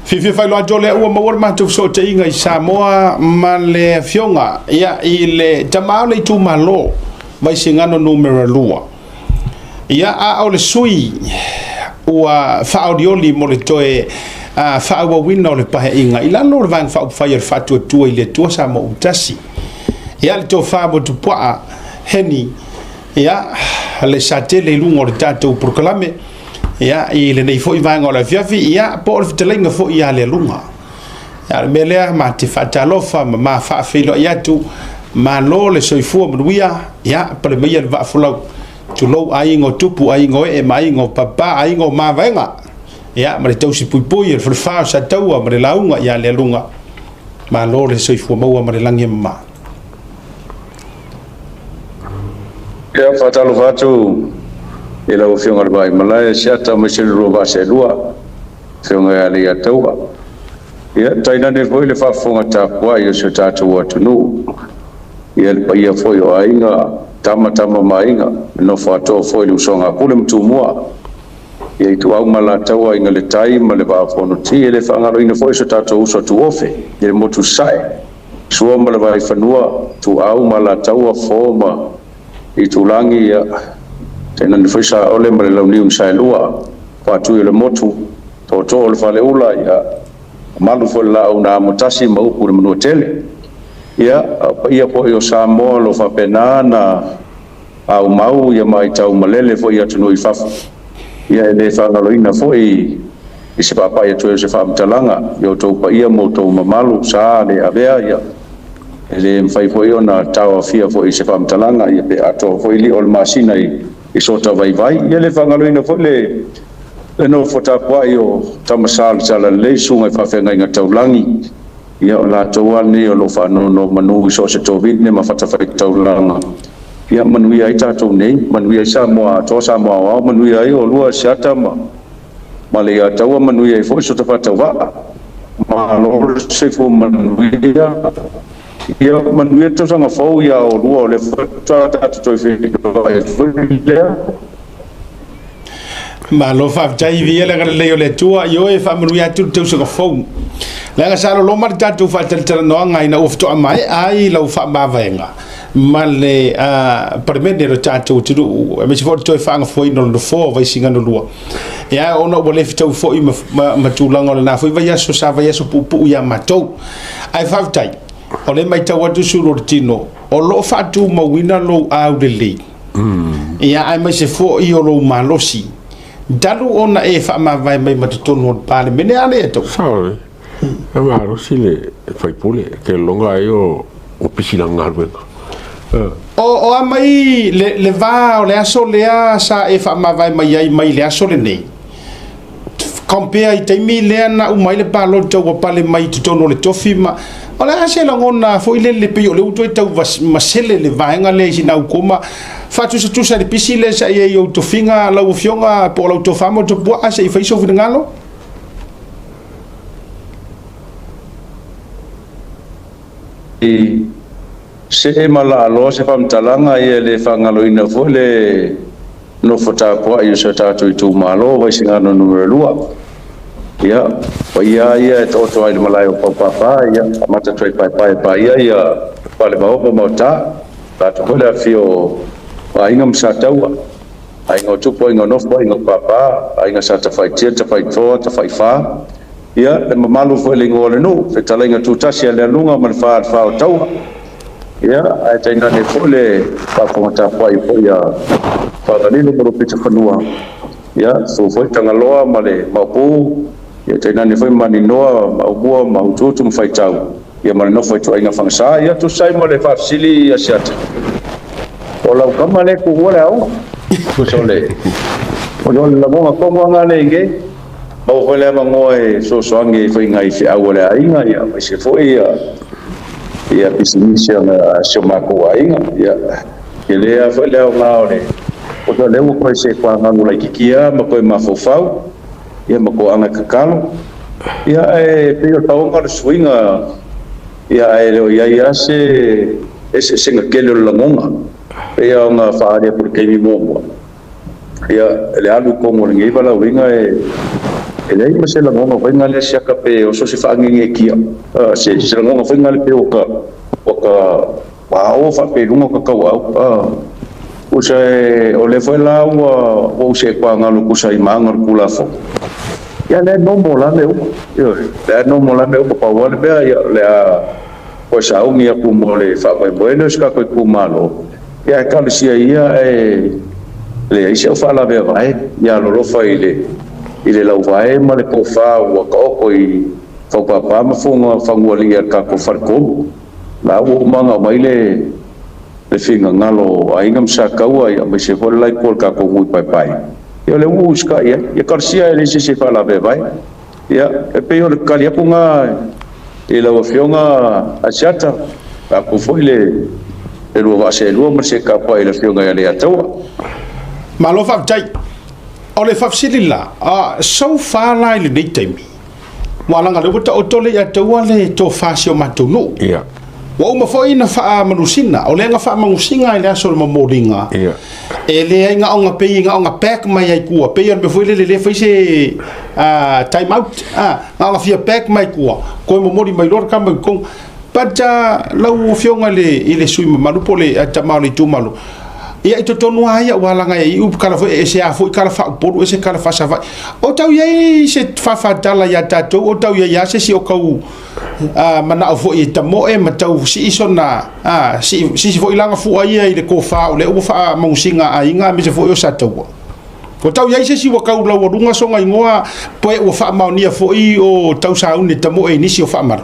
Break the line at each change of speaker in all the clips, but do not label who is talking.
Fiafia faailoa atu o lea ua maua le matou fesootaiga i Samoa ma le afioga ia, i le tama o le itumalo Vaisigano numera 2. Ia, a o le sui ua faaolioli mo le toe faaauauina o le paeaiga i lalo o le Vaega Faaupufai o le Faatuatua i le Atua Samoa ua Tasi. Ia, le tofa Motupuaa Heni, ia, le satele i luga o le tatou polokalame, ia, i lenei foi vaega o le afiafi, ia, po o le fetalaiga foi ia Lealuga. Ia, o le mea lea, ma te faatalofa ma ma faafeiloai atu, malo le soifua manuia, ia, pale maia le vaafolau, tulou aiga o tupu, aiga o ee ma aiga o papa, aiga o mavaega, ia, ma le tausi puipui, le falefa o Sataua ma le lauga ia Lealuga, malo le soifua maua ma le lagi e mama.
Ia, faatalofa atu i lau Afioga i le Vaimalae, Asiata aemaise le lua vaa seelua, Afioga ia Leiataua. Ia, tainane foi le faafofoga tapuai o si o tatou atunuu. Ia, le paia foi o aiga, tama tama ma aiga, le nofo atoa foi le usoga a Pule ma Tumua. Ia, Ituau ma Alataua, Aiga i le Tai ma le Vaa o Fonoti. E le faagaloina foi so tatou uso tuofe i le motu Sae, Sua ma le Vaifanua, Ituau ma Alataua, Fo ma Itulagi, ia, tainane foi Saole ma le Launiu na Saelua, Faatui o le Motu, Tootoo o le Faleula, ia, mamalu foi le laau na amotasi ma upu i le Manuatele. Ia, a o paia foi o Samoa o lo o faapena na aumau ia maitau malele foi i atunuu i fafo. Ia, e le faagaloina foi i se faapai atu ai o se faamatalaga i outou paia ma outou mamalu sa le avea, ia, e le mafai foi ona taoafia foi i se faamatalaga, ia, pe atoa foi lio o le masina i sota vaivai. Ia, le faagaloina foi le nofo tapuai o Tama Sa o le Talalelei, susuga i faafeagaiga taulagi, ia, o latou lava nei o lo o faanonomanu i so o se tovine ma fatafaitaulaga. Ia manuia ai tatou nei, manuia ai Samoa atoa, Samoa aoao, manuia ai oulua Asiata ma le Iataua, manuia ai foi so ta faatauvaa. Malo le soifua manuia. Ia manuia le tausaga fou ia oulua, o lea faatoa tatou toe feiloai foi lea.
Malo faafetai, viia le agalelei o le Atua, ioe, faamanuia atu le tausaga fou. Leaga sa loloma le tatou faatalatalanoaga ina ua faatoa maea ai lau faamavaega ma le Palemene o le tatou atunuu, aemaise foi o le toe faagafoeina o le nofoa o Vaisigano 2. Ia, ona ua le fetaui foi ma tulaga o lena foi vaiaso, sa vaiaso puupuu ia matou. Ae faafetai, o lea e matau atu sulu o le tino, o lo o faatumauina lou aulelei. Ia, aemaise foi o lou malosi talu ona e faamavae mai ma totonu o le Palemene a le atou.
Sao le. E malosi le faipule, ke longa ai o pisi na galuega.
O a mai le va o le aso lea sa e faamavae mai ai mai le aso lenei, compare i taimi lea na uma ai le palota ua pale mai i totonu o le tofi ma o le a se lagona foi lele pei o le ua toe tau masele le vaega lea i sina ukoma faatusatusa i le pisi lea sa i ai i ou tofiga lau afioga po o lau tofa ma Topuaa se i fai sou finagalo.
I see ma laaloa se faamatalaga, ia, e le faagaloina foi le nofo tapuai o si o tatou itumalo Vaisigano numera 2. Ia, paia ia e taoto ai i le malae o Paupapa, ia, amata atu ai paepae paia ia Falevaopo ma Ota, tatou foi le afio o Aiga ma Sataua, Aiga o Tupu, Aiga o Nofo, Aiga o Papa, Aiga Sa Tafaitia, Tafaitoa, Tafaifa, ia, le mamalu foi le igoa o le nuu, fetalaiga tutasi a le Aluga ma le fa le fa o Taua. Ia, ae tainane foi le faafofoga tapuai foi a Fagalilo ma Lupita Fanua, ia, susu foi Tagaloa ma le Maopu, ia, tainane foi Maninoa, Maumua ma Utuutu ma Faitau, ia, ma le nofo a ituaiga Fagasa. Ia, tusa ai ma le faafesili Asiata, o lau tama lea e tuua le aoga. Tusa o le lagoga tonu lava lea i inei. Maua foi le avanoa e fesoasoani ai foi i nai feau a le aiga, ia, aemaise foi ia pisinisi a si o matou aiga. Ia, tele lava foi le aoga o le o lea ua toe sepaagalu laitiiti lava ma toe mafaufau, ia, ma toaga e tatalo. Ia, ae pei o le paoga o le suiga, ia, ae le o i ai lava se eseesega tele o le lagona pei ona faaali atu i le taimi muamua. Ia, le alu i totonu o lenei valaauina e E leai ma se lagona foi lea siaka pe o so se faagegēkia se lagona foi lea pe o ka o ka wao faapeluga o ka kauau usa e o le foi la ua ua use pagalo kusa i maga o le kulafono ia lea nomo la mea uma ioe lea nomo la mea uma pau le mea ia le a koe sauni aku mo le faamoemoe lea o se tatou itumalo ia e kalesia ia e leai se au faalaveavae ia alolofa i le lauvae ma le tofa ua taoto i faupāpā ma fuga fagualii a le tatou faletolu la ua uma ona aumai le finagalo o aiga ma Sataua ia aemaise foi le laito o le tatou nuu i Paepae ia o lea ua usitai ai ia kalesia e leai se isi e faalaveavae ia e pei o le tali atu lena i lau Afioga Asiata tatou foi le lua vaa seelua ma le seetapuai i le Afioga ia Leiataua.
Malo faafetai. O le faafesili la, so far la i lenei taimi, ua laga lea ua taoto le Leiataua le tofa si o matou nuu. Ua uma foi na faamanusiga, o lea na faamanusiga i le aso o le momoliga, e leai gaoga pei gaoga back mai ai tua, pei o le mea foi lele le fai se time out, gaoga fia back mai tua, toe momoli mai loa le tama i totonu. But lau Afioga i le sui mamalu po o le tama o le itumalo, ia i totonu lava ia ua laga e iu kala foi e ese a foi kala faaupolu ese kala faasavaii. O tau i ai se faafatala ia tatou, o tau i ai lava se isi o tau manao foi e tamoe ma tau sii sona sii foi laga fua ia i le tofa o lea ua faamausiga a aiga aemaise foi o Sataua. O tau i ai se isi ua tau laualuga sona igoa pe ua faamaonia foi o tau sauni e tamoe i nisi o faamalu.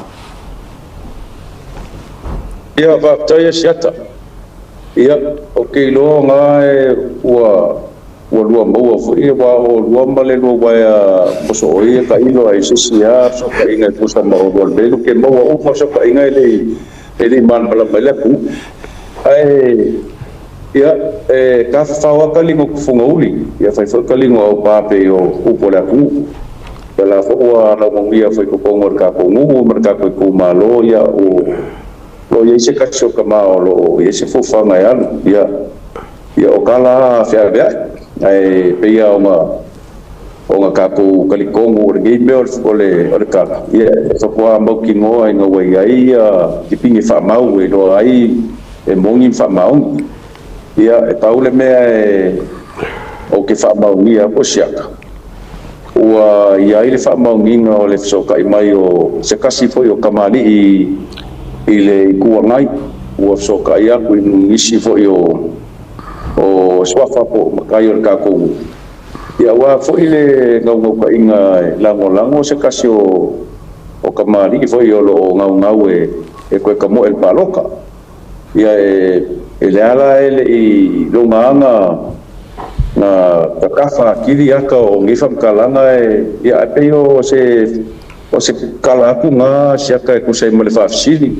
Ia faafetai Asiata. Ia ou te iloa ona e ua ua lua maua foi aua o lua ma le lua uaea mosooi e tailo ai se isi lava fesootaiga e tusa ma oulua le mea ke maua uma fesootaiga e le i malamalama ai le atunuu. Ae ia e tafafao lava taliga o tufugauli ia fai foi taliga o aupā pei o upu o le atunuu. Ia la foi ua laumanuia foi i totonu o le tatou nuu ma le tatou itumalo ia o lo o i ai se tasi o tama o lo o i ai se fuafuaga e alu ia ia o tala feaveai ae pei lava ona tatou talitonu o lenei mea o le tala ia e faatoa mautinoa ina ua i ai ia tipini faamau e iloa ai e moni ma faamaoni ia e pau le mea e ou te faamaonia po o siaka ua i ai le faamaoniga o le fesootai mai o se tasi foi o tamalii i le Itu Agai ua fesootai atu i nisi foi o suafa po o matai o le tatou nuu ia aua foi le naunautaiga e lagolago se tasi o tamalii foi o lo o gaugau e toe tamoe i le palota ia e lea la e le i logaaga na tatafa atili ata o nei faamatalaga e ia e pei o se tala atu na siaka e tusa ai ma le faafesili.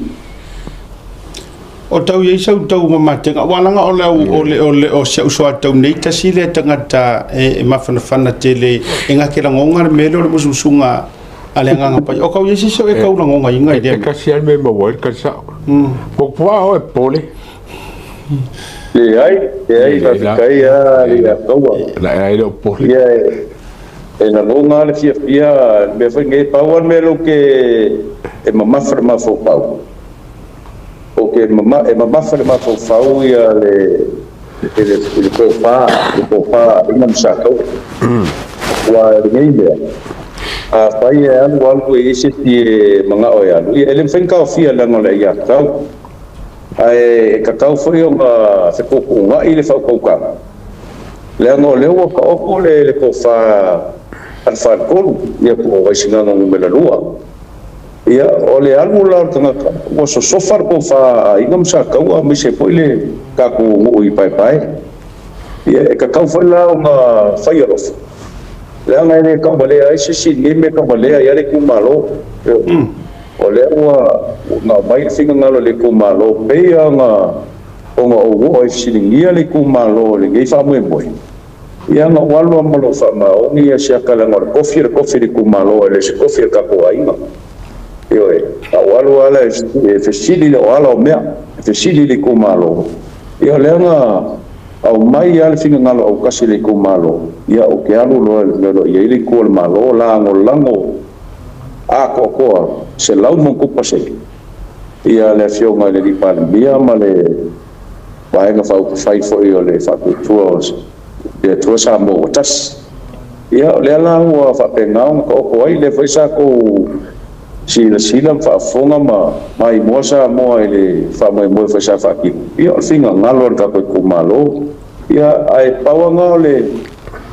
O tau i ai sau tau mamatega, ua laga o le au o le o le o si au soatau nei tasi lea tagata e mafanafana tele e gake lagoga le mea lea o le musumusuga a le Agaga Paia. O kau i ai se isi o e kau lagoga inga i lea
E
mea.
kasi ai me maua ai le kalsao. Po pua o e pole.
Leai, leai,
Le la.
faafetai a le Ataua.
La ai le o pole.
Ia e lagona le fiafia le mea foi nei pau lava le mea lou ke e mamafa le mafaufau. O ke mama, e mamafa le mafaufau ia le i le i le tofa ina ma Sataua. Ua lenei mea a fai e alu alu e i se isi e manao e alu ia e le mafai ona taofia leaga o le aiatatau ae e tatau foi ona fetuutuunai le faautautaga leaga o lea ua taoto le tofa a le faletolu ia po o Vaisigano Nu.2 ia o le alu la o le tagata ua sosofa le tofa a aiga ma Sataua aemaise foi le tatou nuu i Paepae ia e tatau foi la ona fai alofa leaga e le tauvalea ai se isi i lenei mea tauvalea ai le itumalo. O lea ua na aumai le finagalo i le itumalo pei ona ou oo ai fesiligia le itumalo i lenei faamoemoe ia na ou alu lava ma lou faamaoni ia siaka leaga o le tofi o le tofi i le itumalo e le o se tofi o le tatou aiga. Ioe, na ou alu lava e fesili le o ala o mea, e fesili i le itumalo ia o lea na Aumai lava le finagalo aukasi i le itumalo, ia ou te alu loa i le mea o lo o i ai le itu a le Malo, lagolago atoatoa 100% pasene ia le Afioga i le Palemia ma le Vaega Faaupufai foi o le Faatuatua o le Atua Samoa ua Tasi. Ia, o lea la ua faapena ona taoto ai, lea foi sa tou silasila ma faafofoga ma maimoa Samoa i le faamoemoe foi sa faatino. Ia, o le finagalo o le tatou itumalo. Ia, ae pau lava lena o le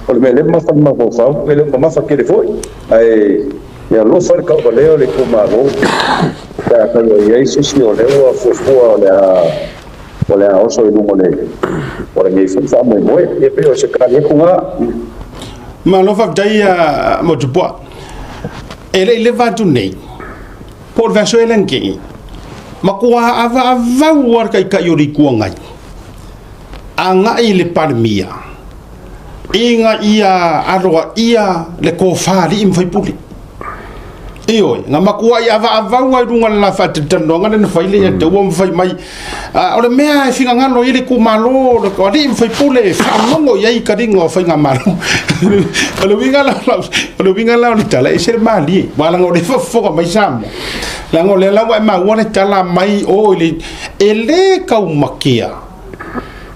o le mea lea e mamafa i le mafaufau, e le o mamafa tele foi, ae ia alofa i le tauvalea o le itumalo pe afai o i ai se isi o lea ua fuafua o le a oso i luga o lenei foi faamoemoe. Ia pei o se tali atu lena.
Malo faafetai a Motupoa. E le i leva atu nei, po o le vaiaso ea lea na te'i, matua avaavau lava le Taitai o le Itu Agai agai i le Palemia ina ia aloaia le tofa a alii ma faipule. Ioe, na matuai avaavau lava i luga o le la faatalatalanoaga lea na fai le ia taua ma fai mai, o le mea e finagalo i ai le itumalo o alii ma faipule e faalogo i ai i taliga o faigamalo. O le uiga la o le uiga la o le tala, e ese le malie, aua leaga o lea e faafofoga mai Samoa, leaga o lea la ua e maua le tala mai o i le, e le taumatea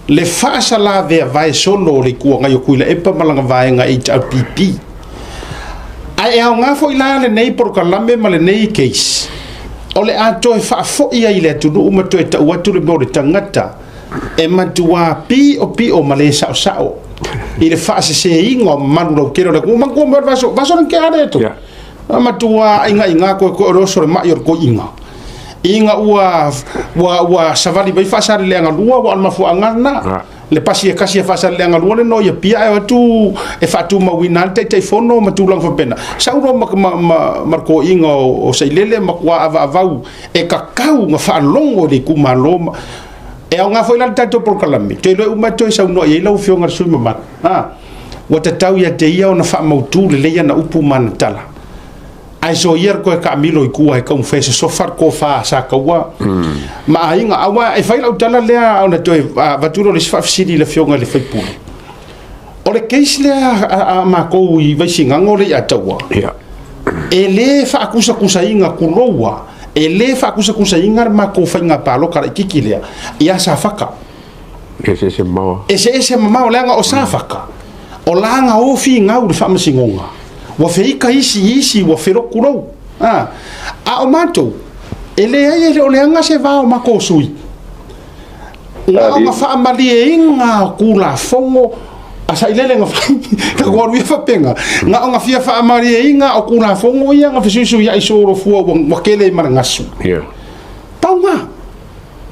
le faasalaveavae solo o le Itu Agai o Tuilaepa ma lana vaega HRPP. Ae e aoga foi la lenei polokalame ma lenei case, o le a toe faafoi ai i le atunuu ma toe tau atu le mea o le tagata e matuā piopio ma le saosao i le faaseseina o mamalu lautele o le atunuu. Manatua mai o le vaiaso, vaiaso na tea lea atu. Na matuā aigaiga koekoe o le oso o le mai o le toeaina ina ua savali mai Faasaleleaga 2, aua o le mafuaaga lena. Le pasi e tasi a Faasaleleaga 2 le noa i Apia ae o atu e faatumauina ai le Taitaifono ma tulaga faapena. Sau loa ma le toeaina o Sailele matua avaavau e tatau ona faalogo i le itumalo. E aoga foi la le tatou polokalame, toe iloa uma toe saunoa i ai lau Afioga i le sui usufono mamalu. Ua tatau ia te ia ona faamautu lelei ana upu ma ana tala. Ae soia le toe taamilo i tua e taumafai e sosofa le tofa a Sataua ma aiga. Aua e fai lau tala lea ona toe avatu lea o le isi faafesili i le Afioga i le sui usufono. O le case lea a matou i Vaisigano lea i Ataua, e le faatusatusaina, tuloua, e le faatusatusaina le matou faiga palota laitiiti lea ia Safata.
Eseese mamao.
Eseese mamao, leaga o Safata, o la na o finau i le faamasinoga, ua feita isi i isi, ua felotu lou. A o matou, e leai, e le o leaga se va o matou sui. Na ona faamalieina o Tulafono a Sailele na fai, na alu ia faapena, na ona fia faamalieina o Tulafono ia na fesuisuiai solofua ua tele ai ma le gasu. Pau na.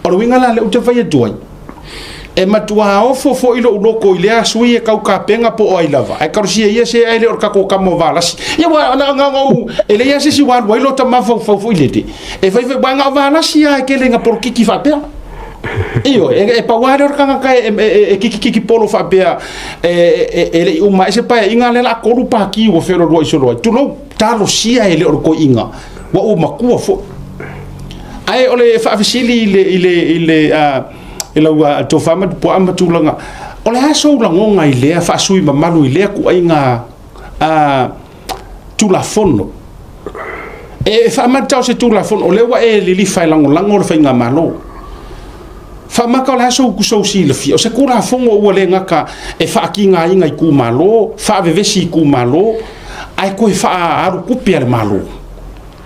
O le uiga la lea ou te fai atu ai, e matuā ofo foi lou loto i lea sui e tau tapena po o ai lava, ae talosia ia se ae le o le tatou tama o Valasi. Ia ua na ona ou, e leai lava se isi ua alu ai lota mafaufau foi lele, e fai fai, aua na o Valasi lava e tele ina polokiki faapea. Ioe, e pau lava lea o le tagata e kikikiki polo faapea, e le i uma ai se paeaiga, lea o le a 3 pati ua feolooloai solo ai. Tulou, talosia e le o le toeaina, ua ou matua foi. Ae o le faafesili i le, i le, i le, i lau tofa ma Tupuaa ma tulaga, o le a sou lagona i lea faasui mamalu i lea tuaiga Tulafono? E faamata o se Tulafono, o lea ua e lilifa e lagolago le faigamalo. Faamata o le a sou silafia, o se Tulafono ua le gata e faatigaina itumalo, faavevesi itumalo, ae toe faaalu tupe a le Malo.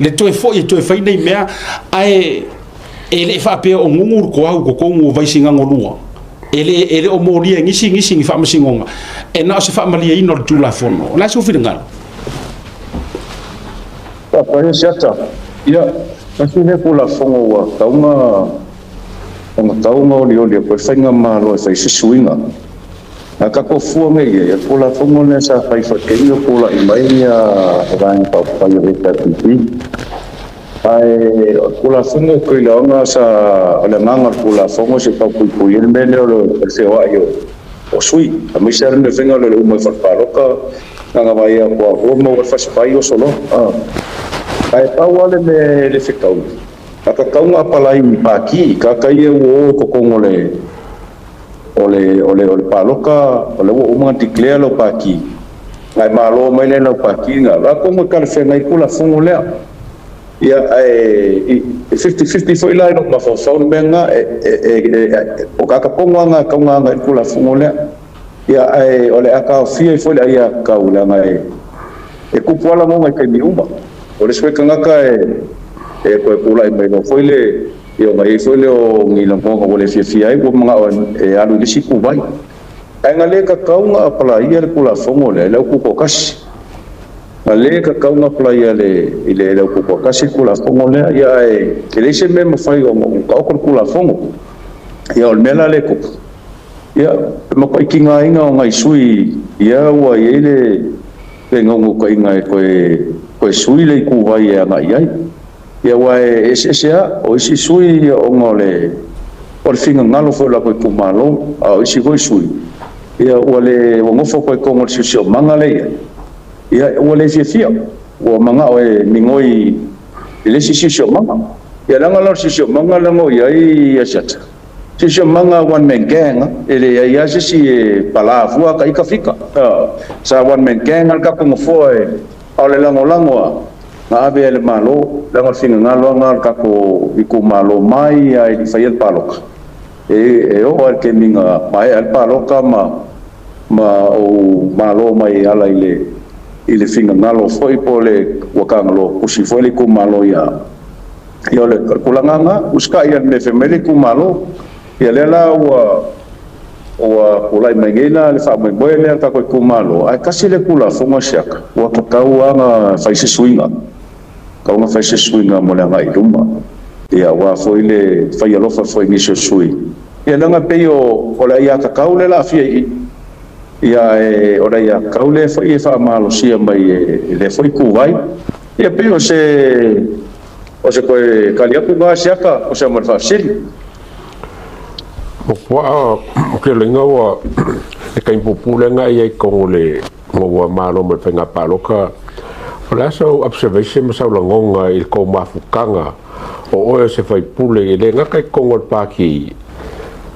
Le toe foi e toe fai nei mea, ae e le faapea o gugu le toau i totonu o Vaisigano 2. E le o molia e nisi nisi ni faamasinoga, e na o se faamalieina o le Tulafono. O le a sou finagalo?
Faafetai Asiata. Ia, tasi lea Tulafono ua tatau ona tatau ona olioli atu ai le faigamalo e fai se suiga. A tatou fua nei i ai, o le Tulafono lea sa fai foi i le taimi o tulai mai le Vaega Faaupufai o le HRPP. Ae o le Tulafono ou te iloaina sa, o le agaga o le Tulafono se i tau puipui ai le mea lea o le feoai o sui, aemaise lava le mea faiga lea o le uma ifo o le palota, na ona vaai atu lava ua maua le fasipai oso loa. Ae pau lava le mea e le fetaui, a tatau ona apalai i pati, tagata ia ua o i totonu o le O le o le o le paloka o le ua uma ona declare lau pati ngai malo mai le lau pati na la ko mo kala fengai kula fongo lea. Ia ae e 50-50 foi la i lou mafaufau le mea lena e o ka kapogo anga kaunga anga i kula fongo lea. Ia ae o le a taofia ai foi le aiatatau leaga e tupu lava lagona i taimi uma. O le isi foi tagata e toe tulai mai loa foi le ia ona i ai foi lea o ni lagona ua le fiafia ai ua manao e alu i le isi ituvai. Ae na le tatau ona apalaia le Tulafono lea i le aututoatasi. Na le tatau ona apalaia i le aututoatasi le Tulafono lea. Ia ae e leai se mea e mafai ona taoto le Tulafono. Ia o le mea la lea e tupu, ia e matuai tigaina o nai sui usufono ia ua i ai le naunautaiga e toe sui le ituvai e agai i ai. Ia aua e eseese lava, o isi sui usufono ona o le finagalo foi o latou itumalo, a o isi foi sui usufono, ia ua le ua nofo atu lava i totonu o le siosiomaga lea e i ai, ia ua le fiafia, ua manao e migoi i le isi siosiomaga. Ia leaga la o le siosiomaga lea na i ai Asiata, siosiomaga one man gang lava, e leai lava se isi e pala fua ta ita fika. Sa one man gang lava le tatou nofoa e a o le lagolago lava na ave ai e le Malo, leaga o le finagalo lava lena o le tatou itumalo mai lava i le i faia le palota. E oo lava i le taimi na maea ai le palota ma ou malo mai e ala i le finagalo foi po o le ua tagaloa tusi foi le itumalo ia ia o le tulaga lena, usitai lava i le mea e fai mai ai le itumalo. Ia lea la ua tulai mai nei la le faamoemoe lea o le tatou itumalo, ae tasi le Tulafono a Siaka, ua tatau lava ona fai se suiga, tatau ona fai se suiga mo le agai i luma. Ia aua foi le fai alofa foi i nisi o sui usufono. Ia leaga e pei o le aiatatau lea o le a aafia i i. Ia ae o le aiatatau lea foi e faamalosia mai e lea foi ituvai. Ia pei o se toe tali atu lena Siaka, o se ma le faafesili.
O puaa o ke loiga ua le taimi puupuu lea na i ai i totonu o le ma ua malo mai le faiga palota. O le a sau observation ma sau lagona i le tou mafutaga o oe o se faipule e le gata i totonu o le pati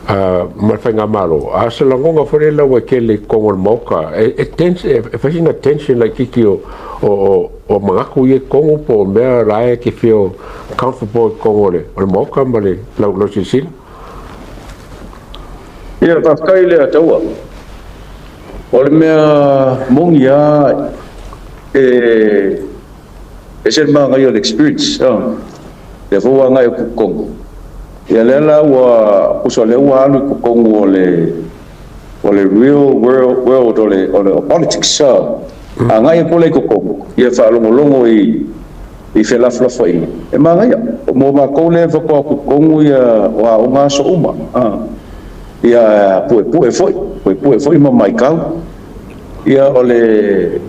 ma le faigamalo, a o se lagona foi lea ua tele i totonu o le Maota e tense, e fai sina tension laitiiti o manatu ia i totonu po o mea la e te feel comfortable i totonu o le Maota ma le lau silasila?
Ia, faafetai le Ataua. O le mea moni lava e ese le manaia o le experience. Lea foi ua agai atu i totonu. Ia lea la ua tusa o lea ua alu i totonu o le real world o le politics. Agai atu lea i totonu, ia faalogologo i felafolafoaiga. E manaia. Mo matou lea faatoa totonu ia o aoga aso uma. Ia puepue foi, puepue foi ma matau. Ia o le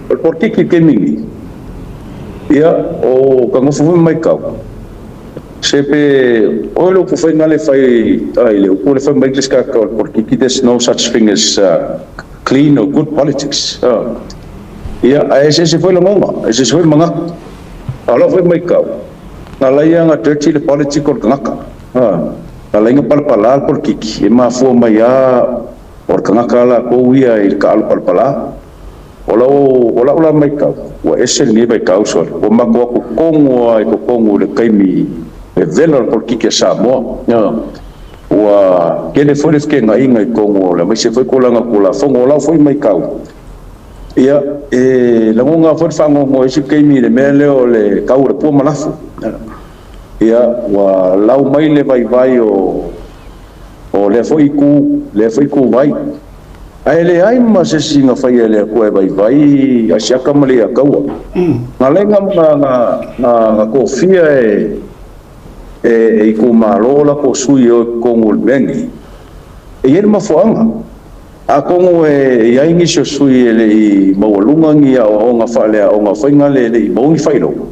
politiki i le taimi nei, ia o ka nofo foi ma matau, se pe o le upu faiga le fai ai le upu le fai mai le tagata o le politiki, there's no such thing as clean or good politics. Ia ae eseese foi lagona, eseese foi manatu. A o lau foi matau, na laia na dirty le politics o le tagata. Na laia palapala le politiki, e mafua mai lava o le tagata latou ia i le taalo palapala. O lau la matau, ua ese lenei vaitau sole. Ua matou atu tonu lava i totonu i le taimi e vela o le politiki a Samoa. Ua tele foi le fekegaina i totonu o le aemaise foi tulaga Tulafono. O lau foi matau, ia e lagona foi le faanoanoa i isi taimi i le mea lea o le tau o le pua ma lafu. Ia ua lau mai le vaivai o lea foi itu, lea foi ituvai. Ae leai ma se isi na faia e le Atua e vaivai Asiata ma le Iataua. Na laina na tofia e itumalo latou sui o i totonu o le mea lenei. E i ai le mafuaaga. Atonu e i ai nisi o sui e le i maualuga ni aoaoga faaleaoga faiga le le i maua ni faailoga.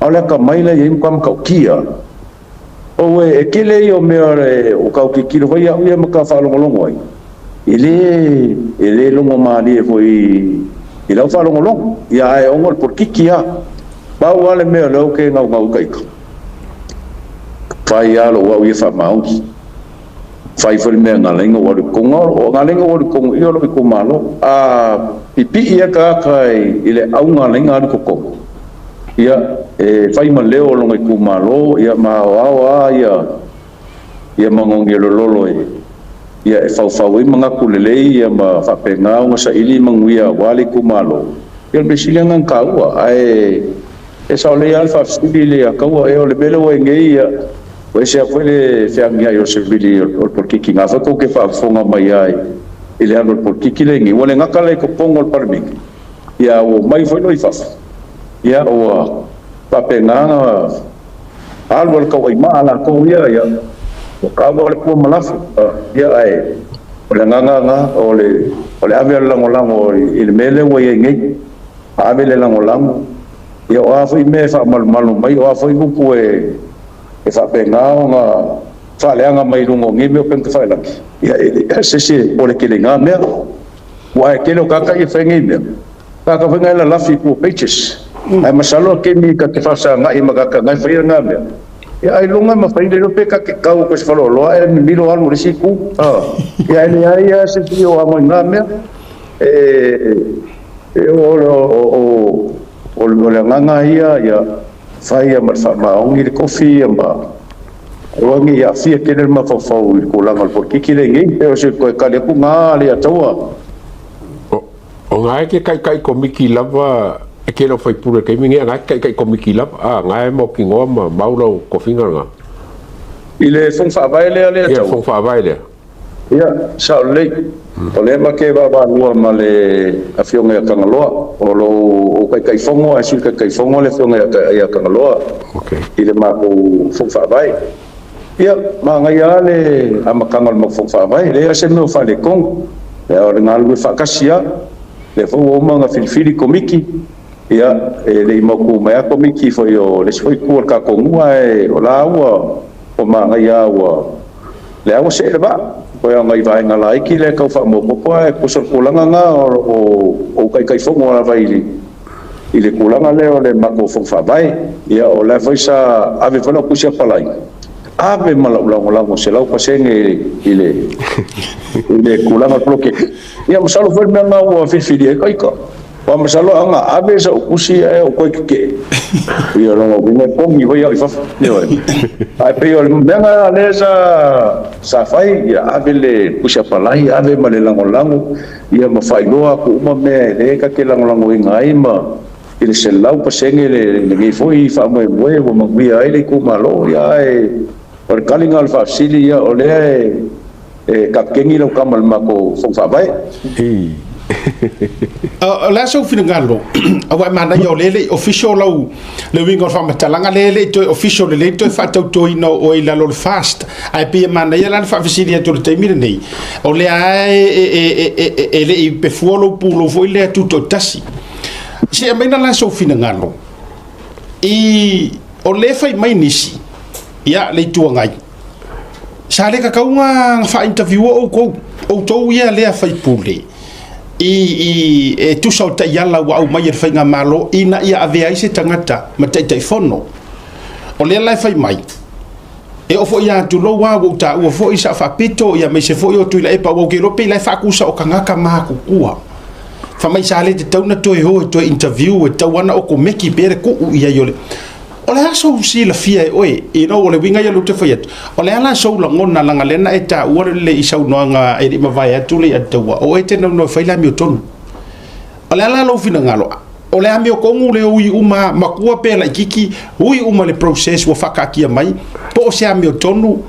A o le atamai la e i ai matua matautia. O e tele ia o mea o tau tilotilo foi au ia ma ta faalogologo ai. E le logo malie foi i lau faalogologo. Ia ae ona o le politiki lava. Pau lava le mea o lea ou te naunau i ita. Fai lava lou au ia faamaoni. Fai foi le mea na ala ai ona ou alu i totonu. O na ala ai ona ou alu i totonu i o lou itumalo. A pipii lava tagata i le auga na ala ai ona alu i totonu, ia, e fai ma leo o lona itumalo, ia, ma aoao lava ia, ia manogi e lololo e, ia, e faufau ai manatu lelei, ia, ma faapena ona saili manuia aua le itumalo. Ia, o le mea sili lena ona taua. Ae e sao lelei lava le faafesili i le Ataua, ea o le mea lea ua i ai nei, ia, ua ese lava foi le feagiai o le savili o le polokiki. Na foi tou te faafofoga mai lava i le alu o le polokiki lea i nei. Ua le gata la i totonu o le Palemene, ia ua omai foi loa i fafo, ia ua faapena ona alu a le tauaimaa latou ia, ia ua taua le pua ma lafo. Ia ae o le agaga lena, o le ave o le lagolago i le mea lea ua i ai nei. Ave le lagolago, ia o a foi mea e faamalumalu mai, o a foi upu e faapena ona faaleaga mai i luga o nei mea o upega tafailagi, ia e leai se isi e popole tele i na mea. Aua e tele o tagata ia e fai nei mea, tagata foi na e lalafi i tua o pages. Ae masalo a kemi ta te faasagai ma tagata na e faia na mea, ia ailoga e mafai le iloa pe ta te tau atu i se faleoloa ae mimilo alu i le isi itu. Ia ae leai lava se isi o ano i na mea. E o le agaga ia, ia fai ia ma le faamaoni le tofi ia ma aua ne i aafia tele le mafaufau i le tulaga o le polokiki lea i nei. Pe o se toe tali atu na Leiataua.
O na e te taitai komiti lava e tele o faipule i le taimi lenei, a na e te taitai komiti lava, a na e mautinoa ma mau lau tofiga lena.
I le Fono Faavae lea Leiataua?
Ia, le Fono Faavae lea.
Ia, sao lelei. O lea ma te vaavaalua ma le Afioga ia Tagaloa. O lou Taitaifono ae Sui Taitaifono le Afioga ia Tagaloa i le matou Fono Faavae. Ia, manaia lava le amataga o le matou Fono Faavae. E leai lava se mea o faaletonu. Ia, o le galulue faatasi lava. O lea foi ua uma ona filifili Komiti. Ia, e le i mautu mai lava Komiti foi o le isi foi itu o le tatou nuu, ae o la ua manaia lava ua lea ua see le vaa. Toe o nai vaega laiti lea e tau faamaopoopo, ae tusa o le tulaga lena o ou Taitaifono lava i le tulaga lea o le matou Fono Faavae. Ia, o la foi sa ave foi lau tusi apalai, ave ma lau lagolago 100% i le tulaga o le poloketi. Ia, masalo foi le mea lena ua filifili ai ita. Aua masalo a na ave sau tusi ae ou toe tetee, ia lona uiga e pogi foi au i fafo. Ioe. Ae pei o le mea lena lea sa fai, ia ave le tusi apalai, ave ma le lagolago, ia ma faailoa atu uma mea lea ta te lagolagoina ai ma i le 100% lenei foi faamoemoe ua manuia ai le itumalo. Ia ae o le taliga o le faafesili, ia o lea e kapikeni lau tama i le matou Fono Faavae.
O le a sou finagalo, aua e manaia o lea e le i official lau le uiga o le faamatalaga lea e le i toe official lelei toe faatautoina o oe i lalo o le fast, ae pei e manaia la le faafesili atu i le taimi lenei, o lea e le i pefua lou pulou foi lea tutoatasi. Se i aumaina la sou finagalo i o lea e fai mai nisi, ia le Itu Agai, sa le tatau ona faa-interview outou, outou ia lea faipule i e tusa o taiala ua aumai e le faigamalo ina ia avea ai se tagata ma Taitaifono. O lea la e fai mai, e oo foi ia tulou lava ua ou taua foi Sao Faapito ia aemaise foi o Tuilaepa, aua ou te iloa pei la e faakusa o tagata matutua. Fai mai sa le tatau ona toe o e toe interview, e tatau lava ona okomeki pea le tuu i ai o le. O le a sou silafia e oe, o le uiga ia o lea ou te fai atu, o le a la sou lagona, leaga lea na e taua le i saunoaga e le i mavae atu le Ataua, o oe e te naunau e fai le amiotonu. O le a la lou finagalo, o le amiotonu le ui uma, matua pe laitiiti, ui uma i le process ua faataatia mai, po o se amiotonu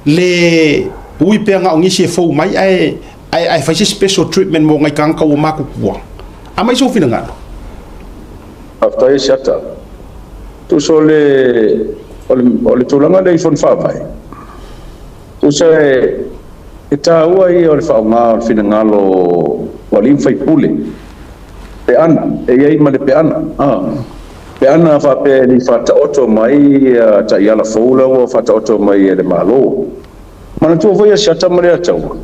le ui pea na o nisi e fou mai ae fai se special treatment mo nai tagata ua matutua. Aumai sou finagalo.
Faafetai e Siata. Tusa o le, o le, o le tulaga lea i Fono Faavae, tusa e, e taua ia o le faaaoga o le finagalo o alii ma faipule, peana, e i ai ma le peana, a, peana faapea e le i faataoto mai ia taiala fou la ua faataoto mai e le Malo. Manatua foi a Siata ma Leiataua,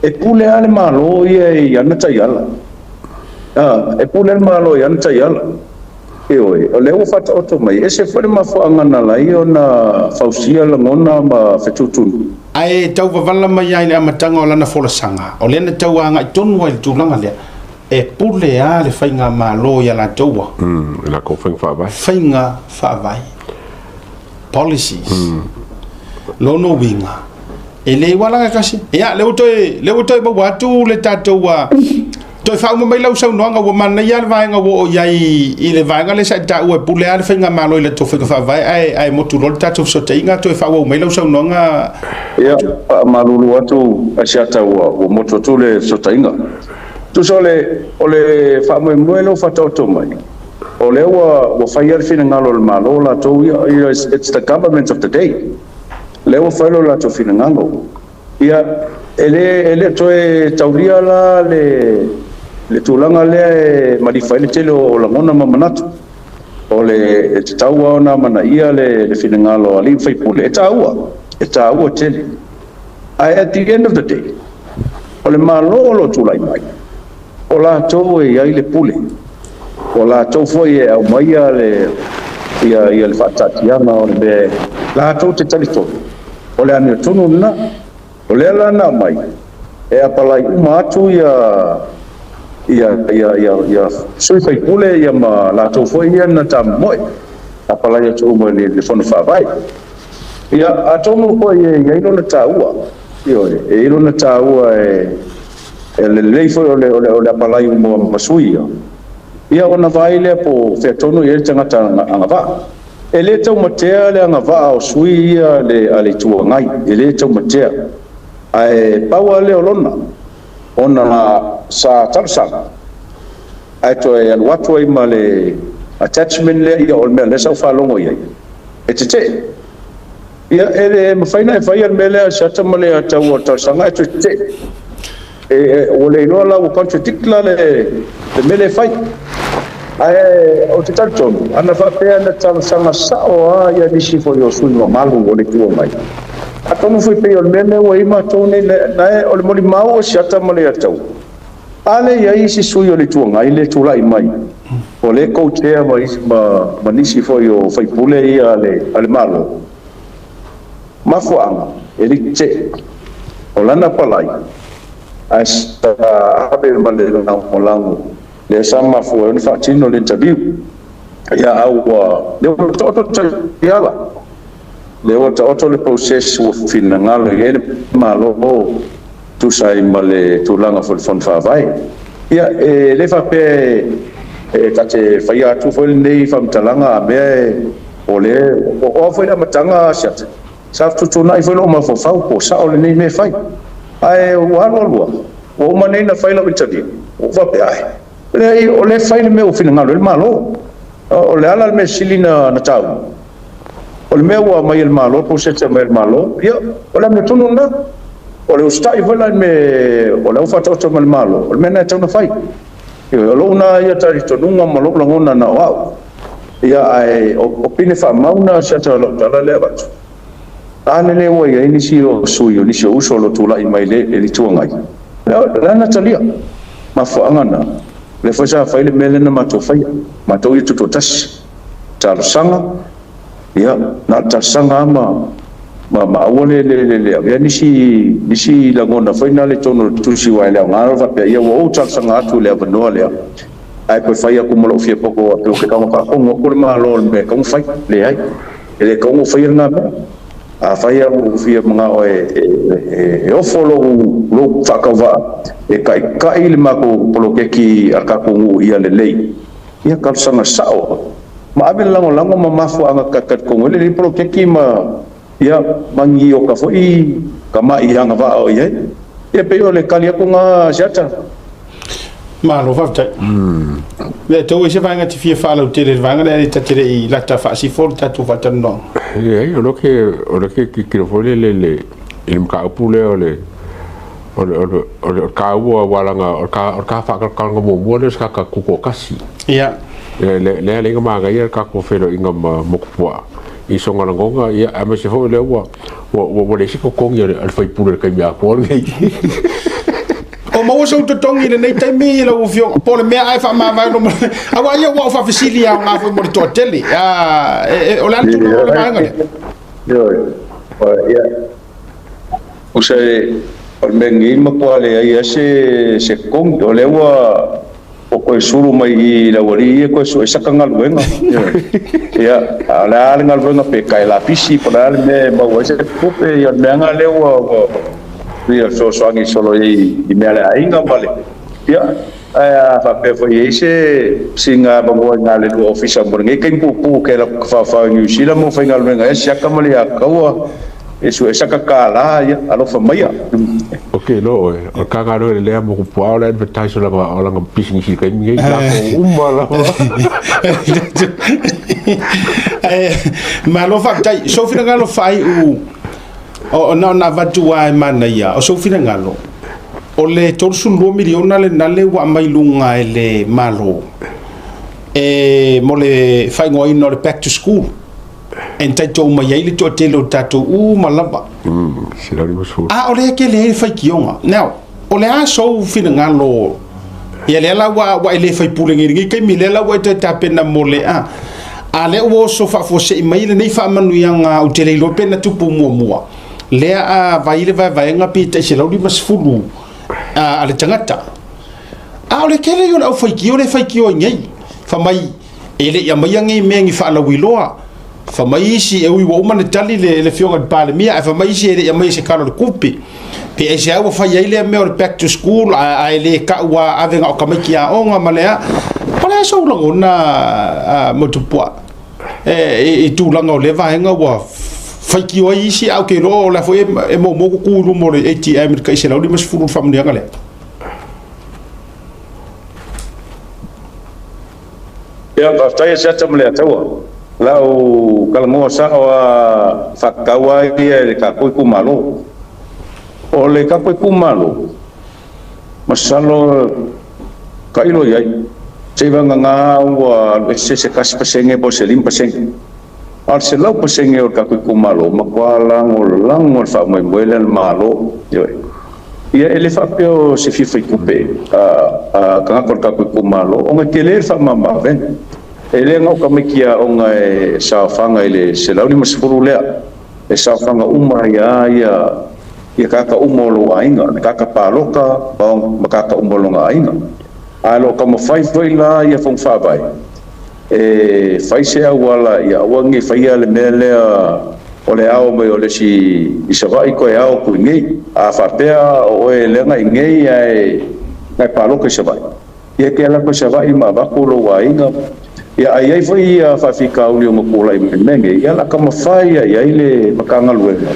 e pule lava le Malo ia i ana taiala. A, e pule le Malo i ana taiala. Ioe, o lea ua faataoto mai, e ese foi le mafuaaga na ala ai ona fausia lagona ma fetuutuunai.
Ae tau vavala mai lava i le amataga o lana folasaga, o lea na tau agai tonu ai i le tulaga lea, e pule lava le faigamalo i a latou a.
I latou faiga faavae.
Faiga faavae. Policies. Lona uiga, e le ua laga kasi. Ia, lea ua toe, lea ua toe maua atu le tatou a, toe faauma mai lau saunoaga, ua manaia lava le vaega ua oo i ai i le vaega lea sa e taua e pule lava le faigamalo i latou faiga faavae, ae, ae motu loa le tatou fesootaiga. Toe faaauau mai lau saunoaga.
Ia, faamalulu atu Asiata ua motu atu le fesootaiga. Tusa o le, o le faamoemoe lea ua faataoto mai, o lea ua fai lava le finagalo o le Malo latou ia, you know, it's the government of the day. Lea ua fai lo latou finagalo. Ia, e le toe taulia la le tulaga lea e malifa ai le tele o lagona ma manatu. O le e tatau lava ona amanaia le finagalo o alii ma faipule. E taua, e taua tele. Ae at the end of the day, o le Malo o lo o tulai mai, o latou e i ai le pule. O latou foi e aumaia le ia ia le faataatiaga o le mea latou te talitonu o le amiotonu lena. O lea la na aumai e apalai uma atu ia sui faipule ia ma latou foi ia na tamomoe, apalai atu uma i le Fono Faavae. Ia, atonu foi e i ai lona taua, ioe, e i ai lona taua e lelei foi o le apalai uma ma sui ia. Ia ona vaai lea po o fea tonu i ai le tagata agavaa. E le taumatea le agavaa o sui ia le, a le Itu Agai, e le taumatea. Ae pau lava lea o lona, ona sa talosaga, ae toe alu atu ai ma le attachment lea, ia o le mea lea sa ou faalogo i ai, e tetee. Ia, e le mafai ona e faia le mea lea Asiata ma le tau o le talosaga ae toe tetee. Ua le iloa la ua contradict la le mea lea e fai. Ae ou te talitonu, ana faapea na talosaga sao lava ia nisi foi o sui mamalu o le Itu Agai, atonu foi pei o le mea lea ua i ai matou nei, na o le molimau o Asiata ma le Atau. A le i ai isi sui o le Itu Agai le tulai mai, o le co-chair ma nisi foi o faipule ia a le Malo. Mafuaaga, e le tetee. O lana palai, ae sa ave ma le lagolago lea sa mafua ai ona faatino le interview. Ia, a ua lea ua taoto le taiala, lea ua taoto le process ua finagalo i ai le Malo tusa ai ma le tulaga foi o le Fono Faavae. Ia, e le faapea e ta te faia atu foi lenei faamatalaga a mea e o le o a foi le amataga Asiata sa fetuutuunai foi lou mafaufau po o sao lenei mea e fai. Ae ua alu alu lava, ua uma nei na fai lau interview, ua faapea ai, leai, o lea e fai le mea ua finagalo ai le Malo. O le ala le mea sili na taua, o le mea ua aumai e le Malo, process e aumai e le Malo, ia, o le amiotonu lena. O le usitai foi la i le mea o lea ua faataoto mai le Malo, o le mea lena e tatau ona fai. O lou na ia talitonuga ma lou lagona na o au. Ia, ae o pine faamau na Asiata o lau tala lea avatu. A lele ua i ai nisi o sui o nisi o uso o lo o tulai mai le Itu Agai. Le na talia. Mafuaaga na, lea foi sa fai le mea lea na matou faia. Matou ia tutoatasi. Talosaga, ia, na o le talosaga lava ma aua le avea nisi lagona foi na le tonu o le tusi aua e le aoga le faapea, ia ua ou talosaga atu i le avanoa lea, ae toe fai atu ma lou fia poto atu ke tago faafono atu le Malo o le mea e tatau ona fai. Leai, e le tatau ona faia lena mea. A fai au fia manao e ofo lou faatauvaa e taitai le matou poloketi a le tatou nuu ia lelei, ia talosaga sao ma ave le lagolago ma mafuaaga talitonu ai lenei poloketi ma ia magioka foi tama'i agavaa o i ai. Ia pei o le tali atu na Asiata.
Malo faafetai. Le tau se vaega te fia faalautele i le vaega lea e ta te le i lata faasifo le tatou faatalanoaga.
Leai, o le ke kilo foi le i le mataupu lea o le taua ualaga o le ka faatalotaloga muamua lea o se tagata tutoatasi. Lea lea le manaia le tatou feiloaiga ma Motupuaa i sona lagona, ia, aemaise foi lea ua leai se totogi a le faipule i le taimi atoa lenei.
O maua sou totogi i lenei taimi lau afioga, po o le mea ae faamavae no aua ia ua ou faafesili aoga foi mo le toatele. O le a le tulaga o le vaega lea?
Ioe. Ia. Tusa o le mea lenei matua leai lava se totogi. O lea ua toe sulu mai i le aualii ia toe sue saka galuega. Ia, a o le a le galuega pe tae lapisi po o le a le mea e maua ai se tupe, ia o le mea lava lea ua ia fesoasoani solo i mea a le aiga ma le ia ae a faapea foi e i ai se siiga avanoa i galulue ofisa mo lenei taimi puupuu ou te alu atu tafaofao i Niu Sila mo faigaluega ai siaka ma le Ataua e sue saka kālā, ia alofa maia.
Ok no oe, o le ta galuega lelei lava mo Tupuao o le advertise o lana pisinisi i le taimi nei, lako uma lava.
Malo faafetai. Sou finagalo faaiu o na ona avatu lava e manaia, o sou finagalo, o le 32 miliona lena lea ua aumai i luga e le Malo e mo le faaigoaina o le back to school entitle mai ai le toatele o tatou uma lava. A o lea e tele ai le faitioga. Now, o le a sou finagalo ia lea la ua e le faipule nei i lenei taimi, lea la ua e toe tapena mo le a. A lea ua oso faafuasei mai lenei faamanuiaga ou te le iloa pe na tupu muamua. Lea a vai le vaevaega pe tai 150 a le tagata. A o le tele ia o le aufaitio lea e faitio ai nei. Fai mai e le i aumaia nei mea ni faalauiloa. Fai mai isi e ui ua uma ona tali le Afioga i le Palemia, ae fai mai isi e le i aumaia se Tala o le Tupe. Pe aisea ua fai ai lea mea o le back to school ae le tau a ave na o tamaiti aoga ma le a. O le a sou lagona Motupuaa i tulaga o lea vaega ua faitio ai isi, ae ou te iloa o la foi e moomoo tutu i luma o le ATM i le tai 150 i le faamanuiaga lea.
Ia, faafetai Asiata ma Leataua. Lau talanoa sao a faatatau lava ia i le tatou itumalo. O le tatou itumalo, masalo tailo i ai, seivagana ua alu ese se 1% po o se 5%. A o le 100% o le tatou itumalo, matua lagolago le faamoemoe lea a le Malo. Ioe. Ia e le faapea o se fia faitupe a tagata o le tatou itumalo ona e tele le faamama-avega. E le na o tamaiti aoga e saofaga i le 150 lea, e saofaga uma ai lava ia tagata uma o lou aiga, tagata palota ma tagata uma o lona aiga. Ae o lo o taumafai foi la ia Fono Faavae e fai se auala ia aua ne i faia le mea lea o le ao mai o le isi i Savaii toe ao atu i inei. A faapea o oe leaga i inei ae na e palota i Savaii, ia e te alu atu i Savaii ma avatu lou aiga. Ia a i ai foi ia faafitauli o tulai mai i le mea nei, ia o le a taumafai lava i ai le Matagaluega,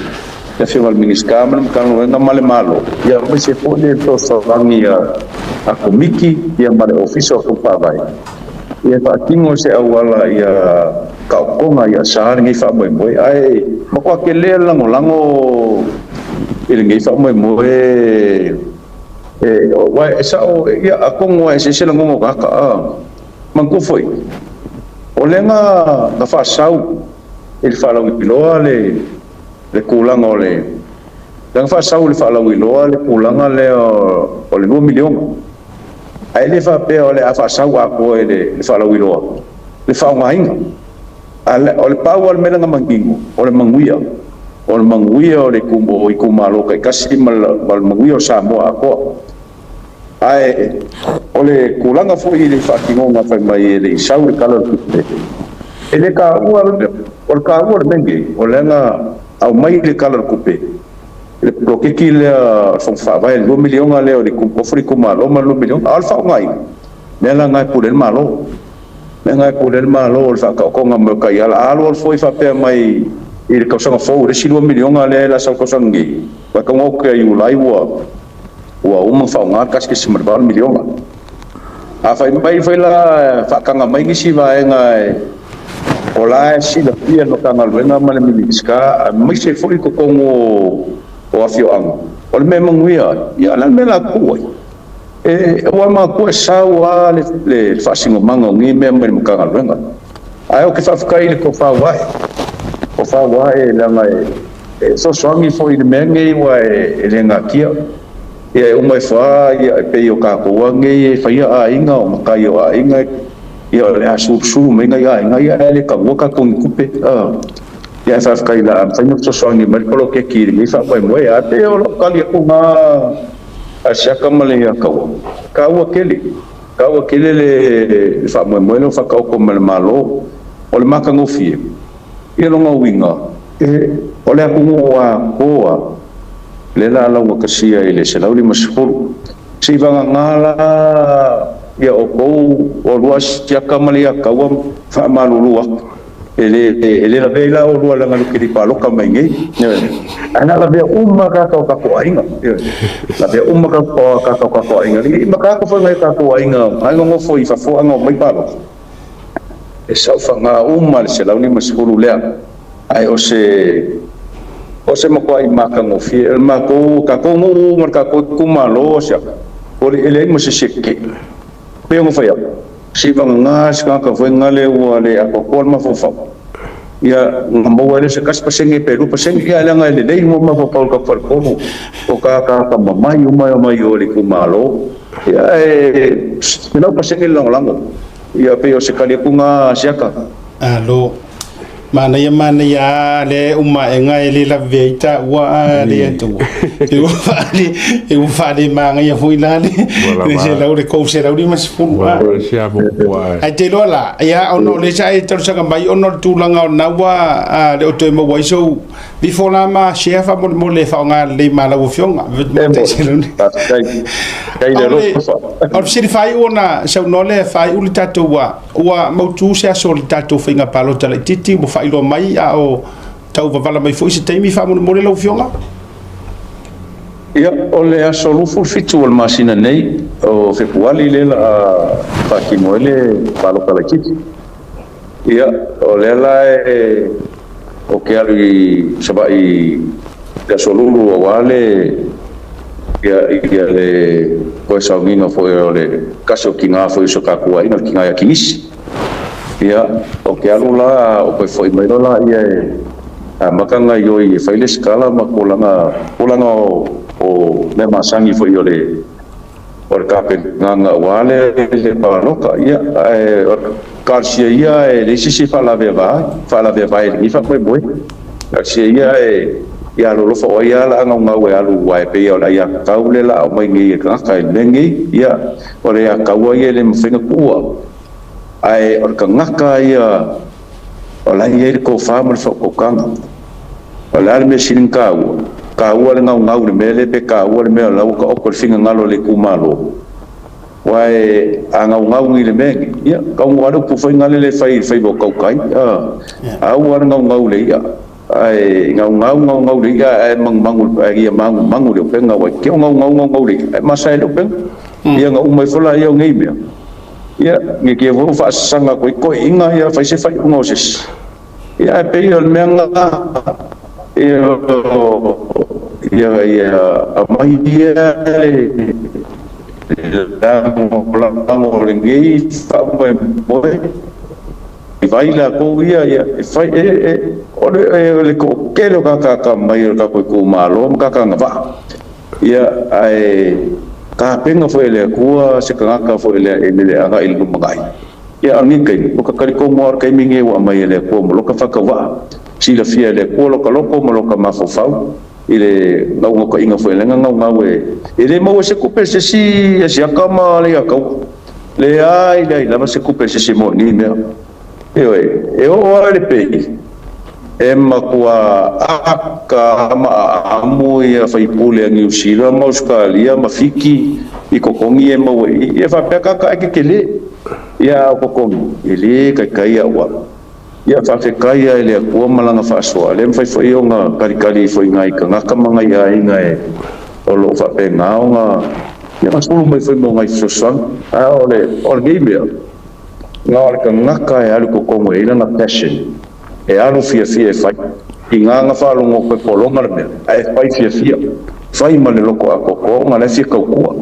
le Afioga i le Minisita ma le Matagaluega ma le Malo, ia aemaise foi le fesoasoani a Komiti ia ma le Ofisa o Fono Faavae. Ia faatino se auala ia taotoga ia sa lenei faamoemoe, ae matua tele le lagolago i lenei faamoemoe e aua e sao ia atonu e eseese lagona o tagata a manatua foi o lea na faasau i le faalauiloa le tulaga o le lea na faasau i le faalauiloa le tulaga lea o le $2 miliona. Ae le faapea o le a faasau atoa i le faalauiloa le faaaogaina. O le pau lava o le mea lea na manino, o le manuia. O le manuia o le itumalo taitasi ma le manuia o Samoa atoa. Ae o le tulaga foi i le faatinoga fai mai e le i sau le Tala o le Tupe, e le taua, o le taua o le mea lenei, o lea na aumai le Tala o le Tupe, le poloketi lea o le Fono Faavae, le $2 miliona lea o le ofa i le itumalo ma le $2 miliona, a o le faaaogaina, mea la na e pule ai le Malo. Mea na e pule ai le Malo o le faataotoga mai o taiala. A alu alu foi faapea mai i le tausaga fou i le isi $2 miliona lea e la sau tausaga nei, ua tatau ona oo atu ia Iulai ua uma ona faaaoga le $1.8 miliona. A fai mai foi la faataga mai nisi vaega o la e silafia e le Matagaluega ma le Minisita aemaise foi totonu o afioaga, o le mea e manuia ai, ia o le a le mea o le a tuu ai? Ua mafua e sau lava le faasinomaga o nei mea mai le Matagaluega. Ae ou te faafetai i le tofa ua ae, tofa ua ae leaga e fesoasoani foi i le mea lenei aua e le natia. Ia e uma ifo lava e pei o tatou lava nei e faia aiga, o matai o aiga, ia o le a sulusulu mai nai aiga ia ae le taua tatou ni tupe. Ia ae faafetai o le a mafai ona fesoasoani mai le poloketi i lenei faamoemoe. Ae pei o lau tali atu lena a Siaka ma le Ataua, e taua tele, taua tele le faamoemoe lea ua faataoto mai e le Malo. O le matagofie, ia lona uiga, o le atunuu atoa lea o le a laugatasia i le 150. Seivagana la ia outou oulua Siaka ma le Ataua faamalulu atu. E le lavea ai la oulua leaga e te le i palota mai nei. Ae na lavea uma tagata o tatou aiga. Lavea uma tagata o tatou aiga. I makato foi nai o tatou aiga na nonofo i fafo ae na omai palota. E saofaga uma le 150 lea. Ae o se o se matuai matagofie. O le matou, tatou nuu ma le tatou itumalo o Siaka, ua le leai ma se isi e tetee. Pei ona fai atu, se i vagana se tagata foi lea ua le atoatoa le mafaufau, ia ona maua ai lea o se 1% pe 2%, ia leaga e lelei mo mafaufau o le tatou faletolu, o tagata atamamai uma e omai i o i le itumalo, ia e 100% le lagolago. Ia pei o se tali atu lena a Siaka.
Alo. Manaia manaia a le uma e ga e le lavea ai taua a le atua. E ua faale e ua faale manaia foi la le le selau le 350 a. Ae te iloa la, ia ona o lea sa e talosaga mai ona o le tulaga o lena ua le o toe maua ai sou Before la ma share faamolemole e faaaoga lelei ma lau afioga. O le fesili faaiu ona saunoa lea e faaiu le tatou ua mautu se aso o le tatou faiga palota laitiiti ua faailoa mai a o tau vavala mai foi se taimi faamolemole lau afioga.
Ia, o le aso 27 o le masina nei o Fepuali lea o le a faatino ai le palota laitiiti. Ia, o lea la e ou te alu i Savaii i le Aso Lulu aua le ia ia le toe sauniga foi o le tasi o tina foi o si o tatou aiga, le tina ia Kinisi. Ia, ou te alu la ou toe foi mai loa laia e amata ona gaoioi e fai le lesitala ma tulaga tulaga o mea masani foi o le O le tapenaga aua le palota, ia, ae o le talosia ia e leai se isi e faalaveavae i lenei faamoemoe. Talosia ia e ia alolofa o ai lava o le a naunau e alu aua e pei o le aiatatau lea o le a aumai nei e le tagata i le mea lenei. Ia, o le aiatatau lava ia e le mafai ona tuua, ae o le tagata ia o la e i ai le tofa ma le faautautaga. O le a le mea sili ona taua? Taua le gaugau i le mea lea pe taua le mea o la ua taoto le finagalo o le itumalo? Aua a gaugau i le mea lenei, ia, taunuu lava le upu foi lea e fai i le faiva o tautai, a ua lava le gaugau i le i'a, ae gaugau gaugau i le i'a ae manumanu ae ia manumanu i le upega, aua e te o gaugau gaugau i le i'a ae masae ai le upega. Ia ona uma ifo laia o nei mea, ia, ne i te i foi ua faasasaga atu ai toeaiina ia fai se faaiuga o se isi. Ia ae pei o le mea lena, ia ia aumai ia le lagolago o lenei faamoemoe i vai latou ia ia e fai e e o le o le toatele o tagata atamamai o le tatou itumalo ma tagata agavaa. Ia ae tapena foi e le Atua se tagata foi lea e lele agai i le lumanai. Ia, a o lenei taimi, ua ta talitonu lava o le taimi lenei ua aumai e le Atua ma lota faatauvaa, silafia e le Atua lota loto ma lota mafaufau i le naunautaiga foi lea na naunau e, e le maua se tupe e se isi Asiata ma Leiataua. Leai, leai lava se tupe a se isi mo nei mea. Ioe, e oo lava i le pei, e matua aka ma aamu ia faipule a Niu Sila ma Ausetalia ma Fiti i totogi e maua i i. E faapea tagata ai tetele, ia a o totogi, e le taitai au ala. Ia faafetai lava i le Atua ma Lana faasoa, le mafai foi ona talitali ifo i nai tagata ma nai aiga e o lo o faapena ona ia sulu mai foi mo nai fesoasoani. A o le o lenei mea, Na o le tagata e alu i totonu e i ai lana passion, e alu fiafia e fai. I gā na faalogo atu e pologa le mea, ae fai fiafia, fai ma le loto atoatoa ona o la e fia tautua.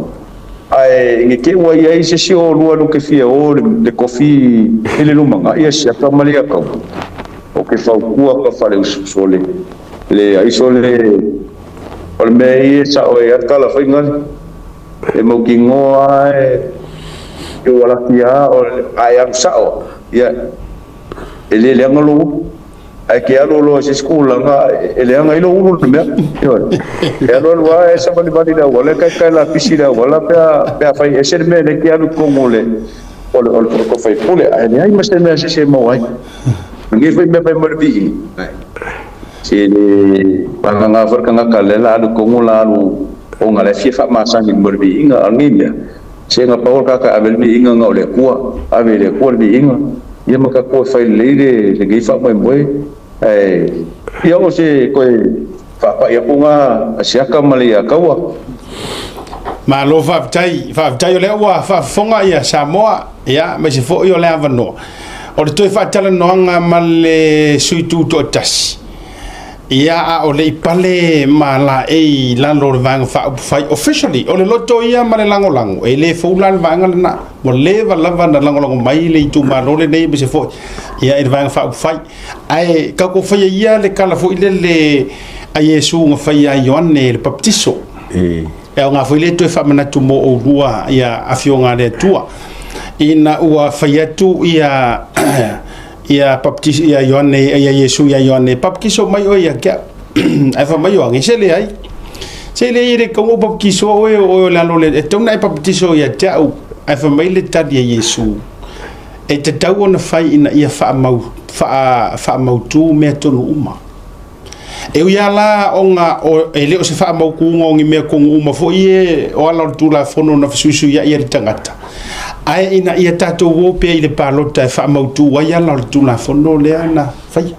Ae ne i te i ua i ai se isi o oulua tou te fia o i le tofi i le lumanai, ia siaka ma le iataua. Ou te fautua atu faale-usousole, leai sole, o le mea ia e sao ai lava le tala fai gale. E mautinoa lava e ua laki lava a e alu sao, ia, e le leaga lou upu. Ae ke alu loa i se isi tulaga e leaga ai lou ulu le mea. Ioe. E alualu lava e savalivali i le auala, e taetae lapisi i le auala pe a pe afai e ese le mea lea e te alu i totonu o le o le o le sui usufono, ae leai ma se mea a se isi e maua ai. O lenei foi mea fai mai o le viiga, se le vagana foi le tagata lea o le a alu i totonu o le a alu ona o la e fia faamasani i le mea o le viiga. A o lenei mea, Se na pau o le tagata e ave le viiga na o le Atua, ave i le Atua le viiga, ia ma tatou e fai lelei le lenei faamoemoe, ae ia o se toe faapai atu na a Siaka ma Leiataua.
Malo faafetai, faafetai o lea ua faafofoga ia Samoa, ia aemaise foi o le avanoa o le toe faatalanoaga ma le sui tutoatasi. Ia, a o le i pale ma laei i lalo o le Vaega Faaupufai, officially, o le loto ia ma le lagolago, e le fou la le vaega lena. Ua leva lava na lagolago mai le itumalo lenei aemaise foi ia i le Vaega Faaupufai. Ae tatou faia ia le tala foi lele a Iesu na faia a Ioane le Papatiso. E aoga foi lea toe faamanatu mo oulua ia Afioga a le Atua. Ina ua fai atu ia ia baptisi ia Ioane ia Iesu ia Ioane baptiso mai oe ia te au ae fai mai Ioane se leai se leai e le tatau ona ou baptisoa oe o oe o le alo o le e tatau ona e baptiso ia te au ae fai mai le tali a Iesu e tatau ona fai ina ia faamau faamautu mea tonu uma E ui lava la ona e le o se faamautuga o ni mea tonu uma foi e o ala o le Tulafono na fesuisuiai ai le tagata, ae ina ia tatou o pea i le palota e faamautu ai ala o le Tulafono lea na faia.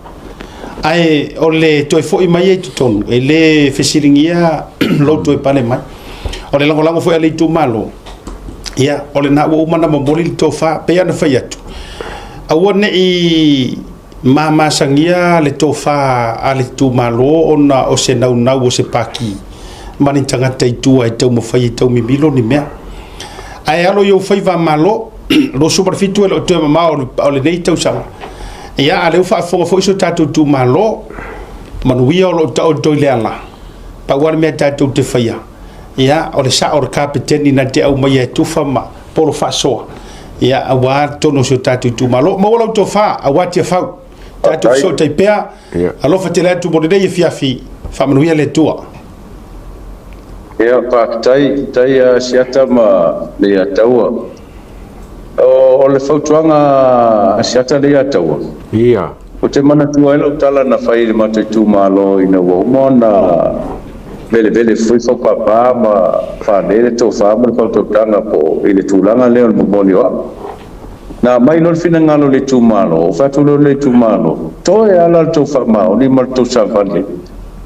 Ae o le toe foi mai ai i totonu, e le fesiligia lou toe pale mai. O le lagolago foi a le itumalo, ia, o lena ua uma ona momoli le tofa, pei ona fai atu, aua ne i Ma masagia le tofa a le itumalo ona o se naunau o se paki ma ni tagata i tua e taumafai e taumimilo ni mea. Ae alo i ou faiva malo, 27 e le o toe mamao o lenei tausaga. Ia, a o lea ua faafofoga foi si o tatou itumalo, manuia o lo o taoto i le ala, pau lava le mea tatou te faia, ia, o le sao o le kapeteni na te aumaia e tufa ma polo faasoa, ia, aua totonu o si o tatou itumalo. Maua lau tofa, aua Tiafau. Tatou fesootai pea. Alofa tele atu mo lenei afiafi. Faamanuia le Atua.
Ia, faafetai, faafetai ia Asiata ma Leiataua. O le fautuaga a Asiata Leiataua.
Ia.
Ou te manatua ai lau tala na fai i le matou itumalo ina ua uma ona velevele foi faupapa ma fale le tofa ma le faautautaga po o i le tulaga lea o le momoli o au. Na aumai loa le finagalo i le itumalo, ou fai atu loa i le itumalo, Toe ala le tou faamaoni ma le tou savali.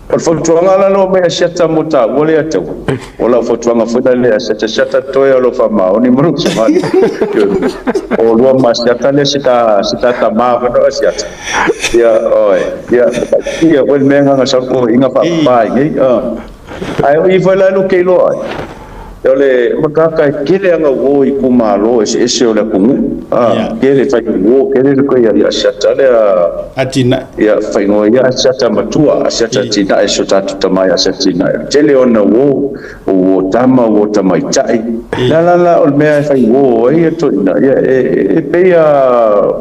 O le fautuaga la lea ua aumai e Asiata mo taua lea taua, o lau fautuaga foi la lea Asiata, Asiata toe o lou faamaoni ma lou savali. O oulua ma Asiata lea si ta, si ta tama foi lea o Asiata. Ia, oe, ia, ia foi le mea na sau le toeaiina faapapa ai nei. Ae o i foi la e luke iloa ai, O le matata e tele ana uo i itumalo eseese o le atunuu, a, tele fai uo, tele le toe ia Asiata lea,
Atinae.
Ia faaigoa ia Asiata matua, Asiata Atinae, si o tatou tama ia Asiata Atinae. O le tele ona uo, o uo tama, uo tamaitai. Le ala la o le mea e fai uo ai ia toeaiina, ia e pei a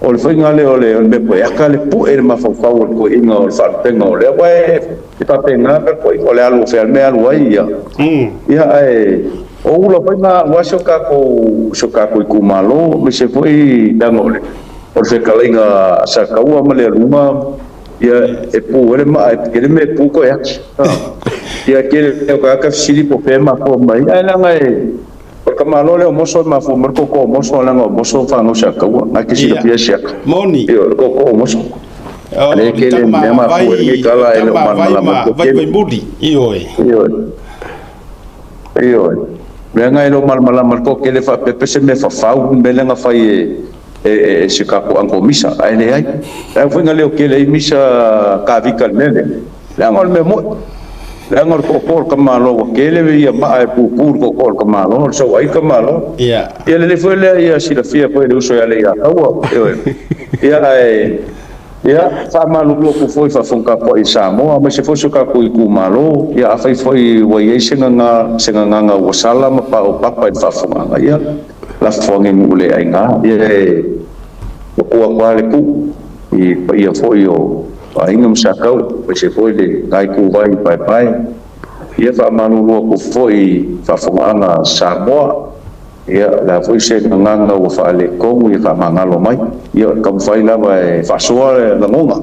O le faiga lea o le mea poeaka le pue le mafaufau o le toeaina o le faalupega o lea aua e faapena mea toeaina o le alu o fea le mea alu ai ia. Ia ae o ula foi na aua si o tatou si o tatou itumalo aemaise foi leaga o le o le fetalaiga a Sataua ma Lealuga ia e pu ai le maa e tele mea e pu toe ati. Ia tele o tagata fesili po o fea e mafua mai ai ae leaga e O le tamaloa lea o Moso e mafua mai le tootoo o Moso leaga o Moso fanau Sataua na te silafia Siaka.
Moni.
Ioe, le tootoo o Moso.
O
le
tama
mea mafua ai lenei tala e le o
tama vai
malamalama
ma
le
vai
toatele.
vai muli. Ioe.
Ioe. Ioe. Leaga e le o malamalama le toatele faapea pe se mea fafau le mea lea na fai e e si tatou uncle Misa, ae leai. Le a foi na leo tele ai Misa Kavika i le mea lea, leaga o le mea moni. Leaga o le tootoo o le tamaloa ua tele ia maa e pupu le tootoo o le tamaloa, o le sauai le tamaloa.
Ia.
Ia lelei foi lea ia silafia foi e le uso ia Leiataua. Ioe. Ia ae ia faamalulu atu foi i faafofoga tapuai i Samoa aemaise foi si o tatou itumalo. Ia afai foi ua i ai se gagana se gagana ua sala ma paopapa i le faafofogaaga, ia lafo ane i nuu le aiga. Ia e ua tuu atu lava le tuu. I paia foi o Aiga ma Sakau, aemaise foi le Gaituvai i Paepae. Ia faamalulu atu foi i faafofogaaga a Samoa, ia o le a foi se gagana ua faaletonu ia faamagalo mai. Ia o le taumafai lava e faasoa le lagona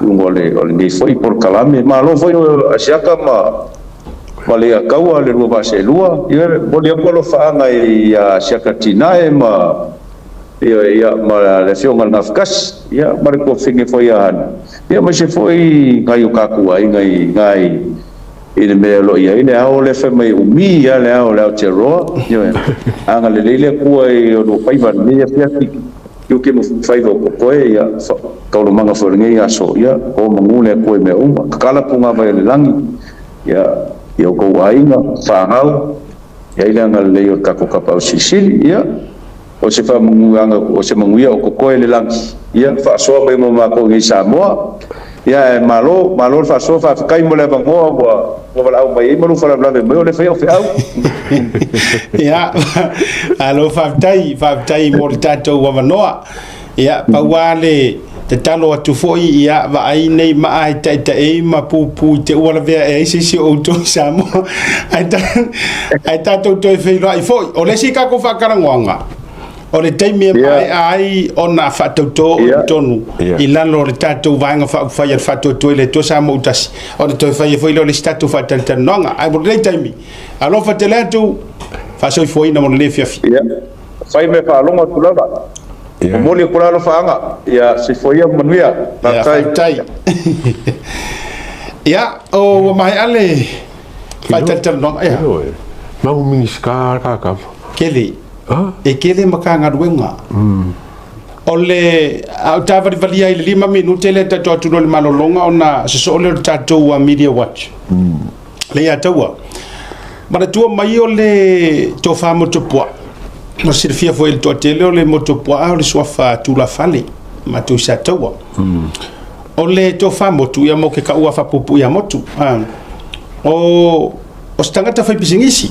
i luga o lenei foi polokalame. Malo foi Asiata ma ma le Ataua le lua vaa seelua. Ia e momoli atu alofaaga ia Asiata Tinae ma Ioe, ia, ma le Afioga i le Gafatasi, ia, ma le tuafafine foi ia Hana, ia, aemaise foi nai o tatou aiga i ina i, i le mea o lo o i ai le ao lea fai mai e umi lava le ao o le Aotearoa. Ioe, agalelei le Atua i oulua faiva i lenei afiafi, tiute ma faiva o totoe, ia, taualumaga foi o lenei aso, ia, o manu le Atua i mea uma. Tatala punavai o le lagi, ia, i outou aiga, fanau, i ai le agalelei o le tatou Tapaau Silisili, ia, O se faamanuiaga, o se manuia o totoe le lagi, ia faasoa mai mo matou nei i Samoa. Ia ae malo, malo le faasoa, faafetai mo le avanoa ua ua valaau mai ai ma lou faalavelave mai o lea e fai au feau.
Ia, malo faafetai, faafetai mo le tatou avanoa. Ia, pau lava le tatalo atu foi, ia vaai nei maa e taetaei ma pupu i te ua lavea e ai se isi o outou i Samoa. Ae, ta, ae tatou toe feiloai foi. O le isi tatou faatalanoaga, o le taimi e maea ai ona faatautō o totonu i lalo o le tatou Vaega Faaupufai a le Faatuatua i le Atua Samoa Ua Tasi, ona toe fai ai foi lea o le isi tatou faatalatalanoaga. Ae mo lenei taimi, alofa tele atu, faasoifuaina mo lenei afiafi.
Yeah. Fai mea faalogo atu lava. Momoli atu la alofaaga. Ia soifua ia ma manuia.
Faafetai. Faafetai. Ia, o ua maea le faatalatalanoaga. Ia.
Mau Minisita ka ka.
Kele. E kele Matagaluega. O le a o tavalivali ai le 5 minute le tatou atu le malologa ona sosoo lea o le tatou Media Watch. Le ia taua. Manatua mai o le tofa Motuopuaa. Mo silafia foi le toatele o le Motuopuaa o le suafa tulafale matou i Sataua. O le tofa Motu ia mo ke kaua faapuupuu ia Motu. O o se tagata faipisinisi.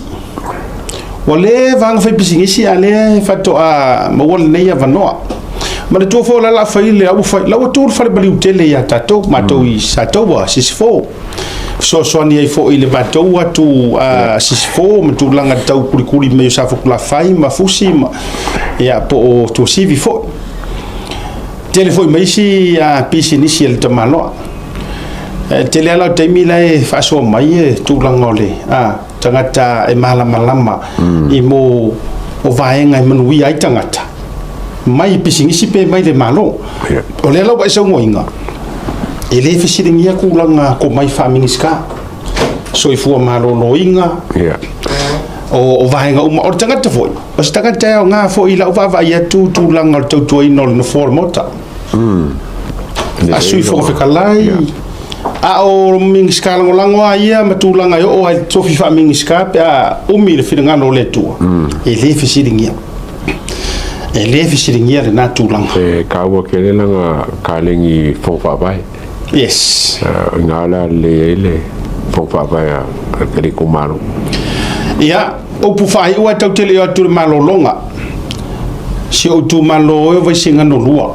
Ua leva ona faipisinisi a lea faatoa maua lenei avanoa. Manatua foi o la la fai le au fai la ua tu le fale maliu tele ia tatou matou i Sataua Sisifo. Fesoasoani ai foi i le matou atu a Sisifo ma tulaga tau kulikuli mai o Safotulafai ma Fusi ma ia po o Tuasivi foi. Tele foi ma isi pisinisi a le tamaloa. E tele lava lau taimi la e faasoa mai e tulaga o le tagata e malamalama i mo o vaega e manuia ai tagata mai pisinisi pe mai le Malo. O lea la ua e saunoaina, e le fesiligia tulaga komai faa-Minisita, soifua maloloina, o vaega uma. O le tagata foi, o se tagata e aoga foi i lau vaavaai atu tulaga o le tautuaina o le Nofoa o le Maota. A Sui Fofoga Fetalai, a o Minisita Lagolago a ia ma tulaga e oo ai i le tofi faa-Minisita pe a umi le finagalo o le Atua, e le fesiligia. E le fesiligia lena tulaga.
E taua tele lana kalegi fono faavae.
Yes.
O i ina la lelei ai le fono faavae a le itumalo.
Ia, upu faaiu e tau te le o atu le malologa. Si ou itumalo e o Vaisigano 2.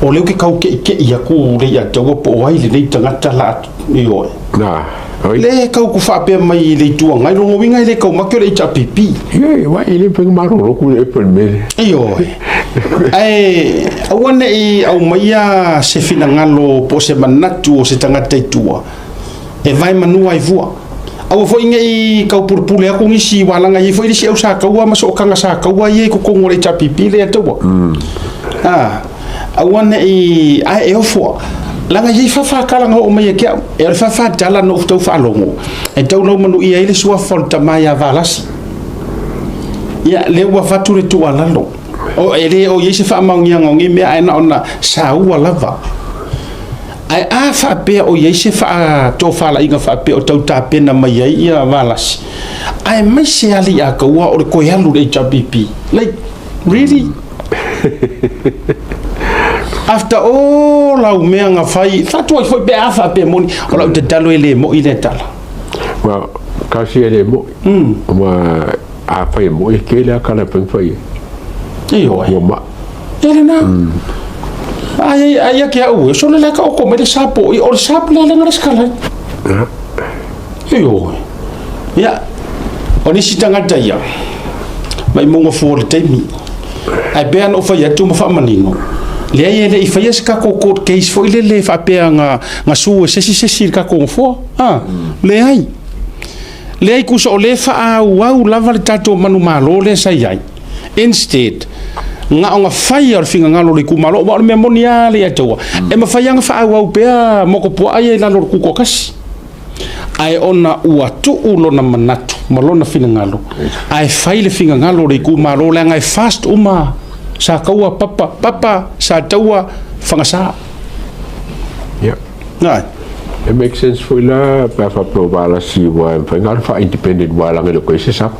O lea ou te tau ke'ike'i atu le ia taua po o ai lenei tagata la ioe.
Na, oi.
Le tau ku faapea mai i le Itu Agai, lona uiga e le taumate o le HRPP.
Ie, wa e le mafai ona malolo ku le epo i le mea lea.
Ioe. Ae aua ne i aumaia se finagalo po o se manatu o se tagata i tua e vae manua ai fua. Aua foi ne i tau pulepule atu nisi aua leaga e i ai foi le isi au sa taua ma sootaga sa taua ia i totonu o le HRPP lea taua. Aua ne i ae e ofo leaga e i ai fafa tala na oo mai ia te au. E o le fafa tala na ou tau faalogo e tau laumanuia ai le suafa o le tama ia Valasi. Ia, lea ua avatu le tuualalo. O, e le o i ai se faamaoniaga o nei mea, ae na ona saua lava. Ae a faapea o i ai se faatofalaiga faapea o tau tapena mai ai ia Valasi, aemaise alii a taua o le toe alu i le HRPP. Like, really? After all au mea na fai, faatuai foi pe a faapea moni, o lau tatalo e le moi lea tala.
Well, kasi e le moi. Ma a fai e moi, ke lea kala e fai fai e.
Ioe.
Ua ma.
E lena. Ai ai ia ke au e sole le ka o ko mai le sapo i o le sapo le lenga le skala. Io. Ia o nisi tagata ia mai munga fua le taimi. Ae pei ona ou fai atu ma faamanino, leai e le i faia se tatou court case foi lele faapea na na sue e se isi se isi i le tatou nofoa. A, leai. Leai tusa o lea e faaauau lava le tatou manumalo lea sa i ai. Instead, na ona fai o le finagalo o le itumalo, aua o le mea moni lava Leiataua, e mafai lava ona faaauau pea Mokopuaa ia i lalo o le Tutoatasi. Ae ona ua tuu lona manatu ma lona finagalo, ae fai le finagalo o le itumalo leaga e fast uma Sataua Papa, Papa Sataua Fagasa.
Yeah.
Ai.
E make sense foi la pe a faapea o Valasi ua e mafai ona alu faa-independent aua leaga e le o toe ese sa.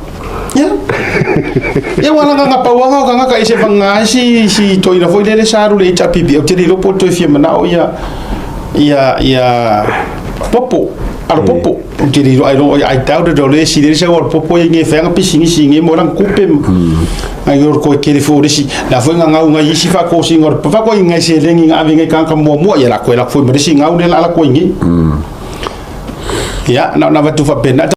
Ia. Ia ua langa nga pauanga o kangaka i se vanga si si toina foi lele sa alu le HRPP. Ou te le iloa po o toe fia manao ia ia ia popo alo popo. Ou te le iloa I don't I doubt it o le esi le esi au alo popo ia nge whaanga pisinisi nge mo lang kupe ngai o koe kere fo resi la foi nga ngau ngai isi fa ko singa o fa ko ngai se lengi nga ave ngai kanga mua mua ia la koe la foi ma resi ngau le la la koe nge. Ia na na vatu fa pena.